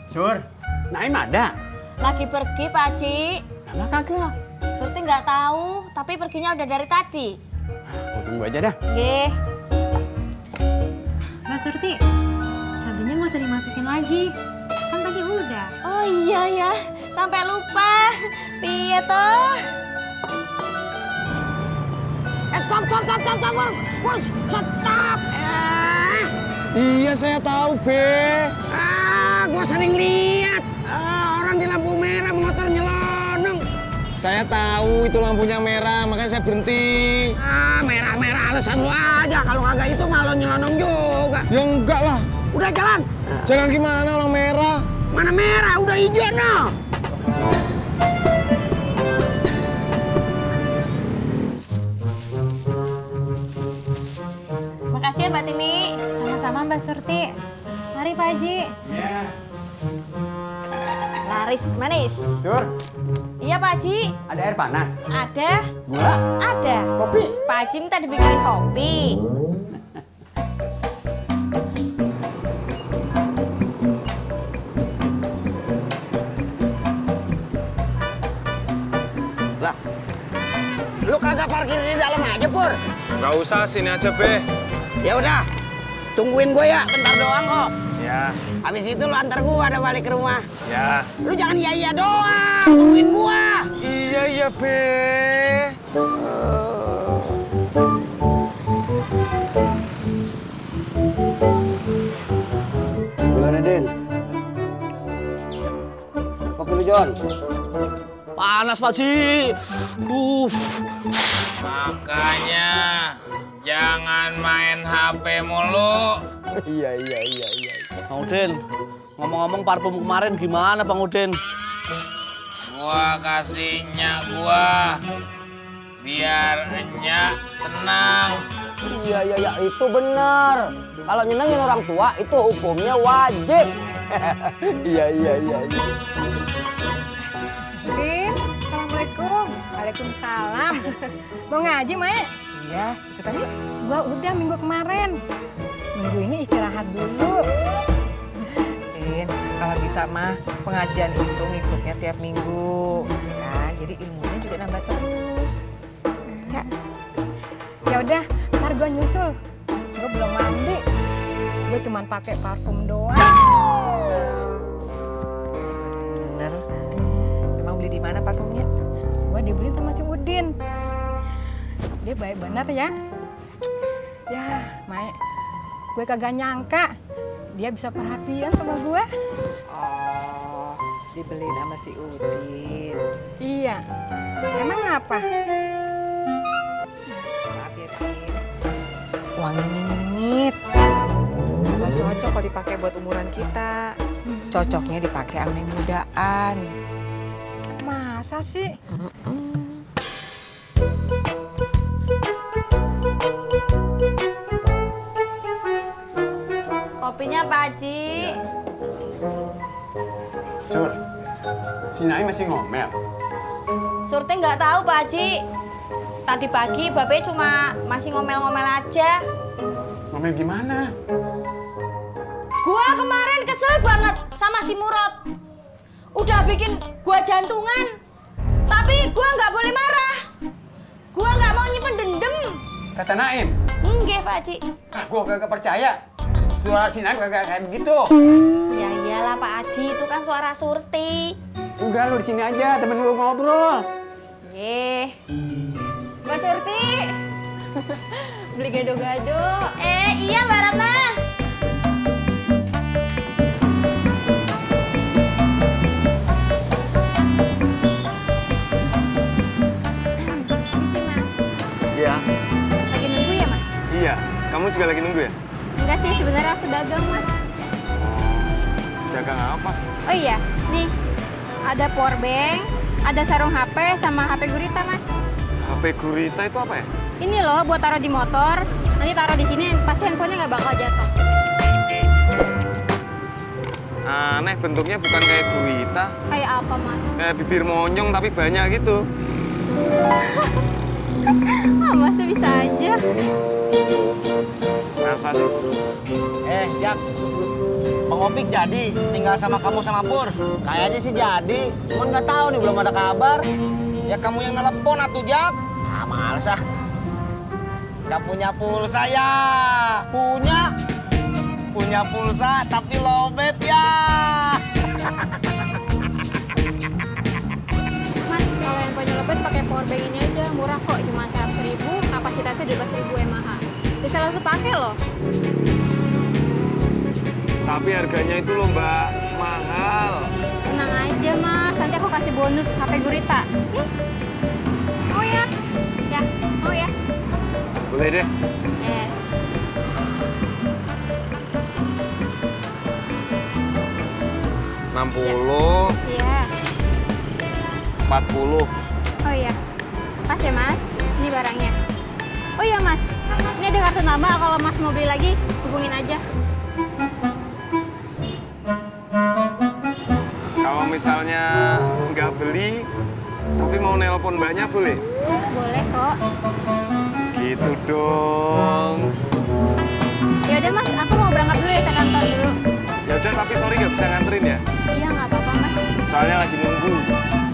Sur, Naim ada? Lagi pergi, Pak Haji. Lama kagak? Surti nggak tahu, tapi perginya udah dari tadi. Aku tunggu aja dah. Nggih. Mbak Surti, cabenya nggak usah dimasukin lagi. Kan tadi udah. Oh iya ya, sampai lupa. Piye toh? Stop. Bos, stop. Iya saya tahu, Be. Gua sering lihat orang di lampu merah motor nyelonong. Saya tahu itu lampunya merah, makanya saya berhenti. Merah alasan lu aja. Kalau kagak itu malah nyelonong juga. Ya enggak lah. Udah jalan. Jalan gimana orang merah? Mana merah? Udah hijau no. Makasih ya Mbak Tini. Sama-sama Mbak Surti. Mari Pak Haji. Laris manis. Sur, Iya Pak Haji. ada air panas? Ada. Gula? Ada. Kopi? Pak Haji minta dibikinin kopi. Lah, lu kagak parkir di dalam aja Pur. Nggak usah, sini aja, Be. Ya udah, tungguin gue ya, bentar doang kok. Ya, Habis itu lu antar gua ada balik ke rumah. ya. Lu jangan iya doang, tungguin gua. Iya, Be. Gimana, Den? Kopi lu, Jon. Panas Pak Haji. Makanya jangan main HP mulu. Iya. Bang Udin, ngomong-ngomong parfum kemarin gimana Bang Udin? Gua kasih nyak gua biar nyak senang. Iya, itu benar. Kalau nyenengin orang tua itu hukumnya wajib. Iya. Udin, Assalamualaikum. Waalaikumsalam. Mau ngaji, Mae? Iya, ikutan yuk. Gua udah minggu kemarin. Minggu ini istirahat dulu. Din, kalau bisa mah pengajian itu ngikutnya tiap minggu, ya, jadi ilmunya juga nambah terus. Ya udah, ntar gua nyusul. Gua belum mandi. Gua cuman pakai parfum doang. Bener. Emang beli di mana parfumnya? Gua dibeli sama si Udin. Dia baik bener ya. Ya, Mae. Gue kagak nyangka dia bisa perhatian sama gue. Oh, dibeliin sama si Udin. Iya. Emang apa? Maaf ya, Din. Wanginya nyengit. Nggak cocok kalau dipakai buat umuran kita. Cocoknya dipakai sama yang mudaan. Masa sih? Kopinya Pak Haji. Sur, si Naim masih ngomel. Surti nggak tahu Pak Haji. Tadi pagi Babe cuma masih ngomel-ngomel aja. Ngomel gimana? Gua kemarin kesel banget sama si Murad. Udah bikin gua jantungan. Tapi gua nggak boleh marah. Gua nggak mau nyimpen dendam. Kata Naim, Nggih Pak Haji. gua kagak percaya. Suara si Naim kagak kayak begitu. Ya iyalah Pak Haji, itu kan suara Surti. Udah lu di sini aja, temen lu ngobrol. Nggih. Mbak Surti, beli gado-gado. Iya Mbak Ratna. Iya. Lagi nunggu ya, Mas? Iya, kamu juga lagi nunggu ya? Enggak sih, sebenarnya aku dagang, Mas. Dagang apa? Oh iya, nih. Ada powerbank, ada sarung HP sama HP gurita, Mas. HP gurita itu apa ya? Ini loh buat taruh di motor. Nanti taruh di sini, pasti handphonenya nggak bakal jatuh. Aneh, bentuknya bukan kayak gurita. Kayak apa, Mas? Kayak bibir monyong tapi banyak gitu. Masa bisa aja. Masa sih? Jak, Bang Opik jadi tinggal sama kamu sama Pur. Kayaknya sih jadi, cuman nggak tahu nih belum ada kabar. Ya kamu yang nelpon atuh Jak. Ah, males ah. Nggak punya pulsa ya. Punya. Punya pulsa tapi lowbat ya. Mas, kalau yang punya lobet pakai powerbank ini aja, murah kok, cuma 100.000, kapasitasnya 12.000 mAh. Bisa langsung pakai loh. Tapi harganya itu loh Mbak, mahal. Tenang aja Mas, nanti aku kasih bonus HP Gurita. Mau ya? Ya, mau ya? Boleh deh. Yes. Iya. 40. Oh iya. Pas ya Mas, ini barangnya. Oh iya Mas, ini ada kartu nama, kalau Mas mau beli lagi, hubungin aja. Kalau misalnya nggak beli, tapi mau nelpon Mbaknya boleh? Boleh kok. Gitu dong. Ya udah Mas, aku mau berangkat dulu ya ke kantor dulu. Ya udah, tapi sorry nggak bisa nganterin ya. Iya nggak apa-apa Mas. Soalnya lagi nunggu.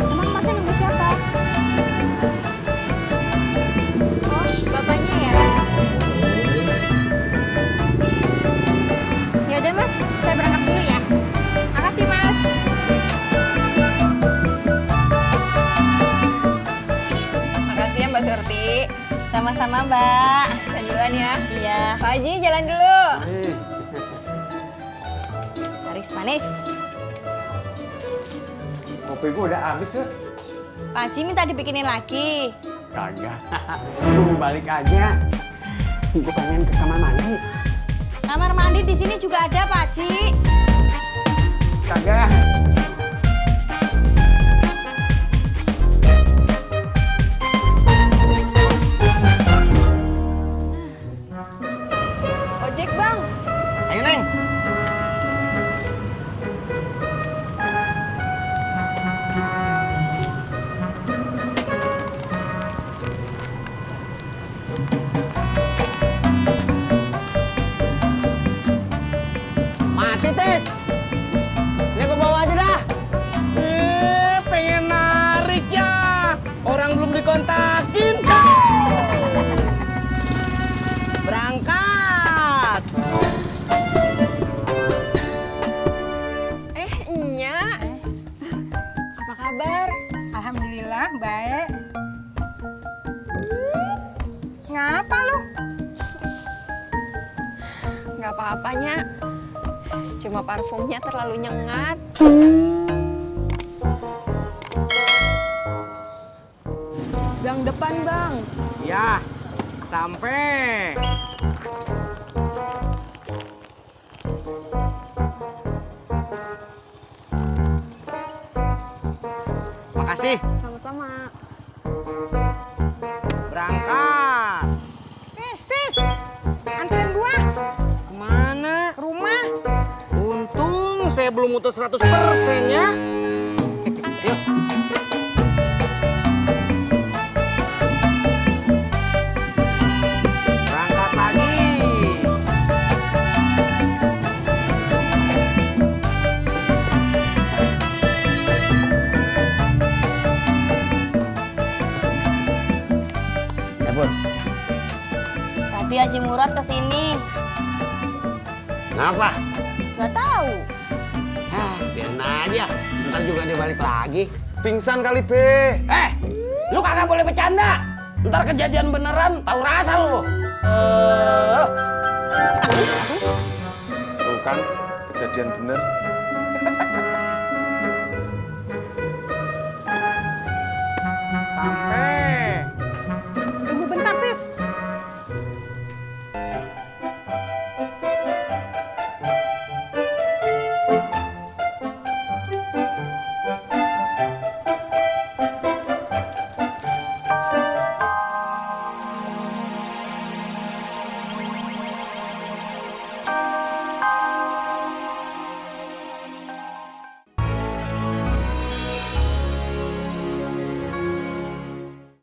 Emang Masnya nunggu siapa? Oh, bapaknya ya? Ya udah Mas, saya berangkat dulu ya. Makasih Mas. Makasih ya Mbak Surti. Sama-sama Mbak. Jalan duluan ya. Iya. Pak Haji, jalan dulu. Laris manis. Kopi gua udah habis tuh. Pak Haji minta dibikinin lagi. Kagak. Tunggu balik aja. Gua pengen ke kamar mandi. Kamar mandi di sini juga ada Pak Haji. Kagak. Ojek Bang. Ayo Neng. Mati, Tis. Ini gua bawa aja dah. Pengen narik ya. Orang belum dikontakin. Berangkat. Nyak. Apa kabar? Alhamdulillah, baik. Ngapa lu? Nggak apa-apa, Nyak. Cuma parfumnya terlalu nyengat. Gang depan, Bang. Ya, sampai. Makasih. Sama-sama. Berangkat. Tis, anterin gua. Kemana? Ke rumah. Untung saya belum mutus 100% ya. Yuk. Berangkat lagi. Ya, Bun. Tadi Haji Murad kesini. Kenapa? Gak tahu. Biarin aja. Ntar juga dia balik lagi. Pingsan kali, Be. Lu kagak boleh bercanda. Ntar kejadian beneran, tahu rasa lu. Tuh kan, kejadian bener.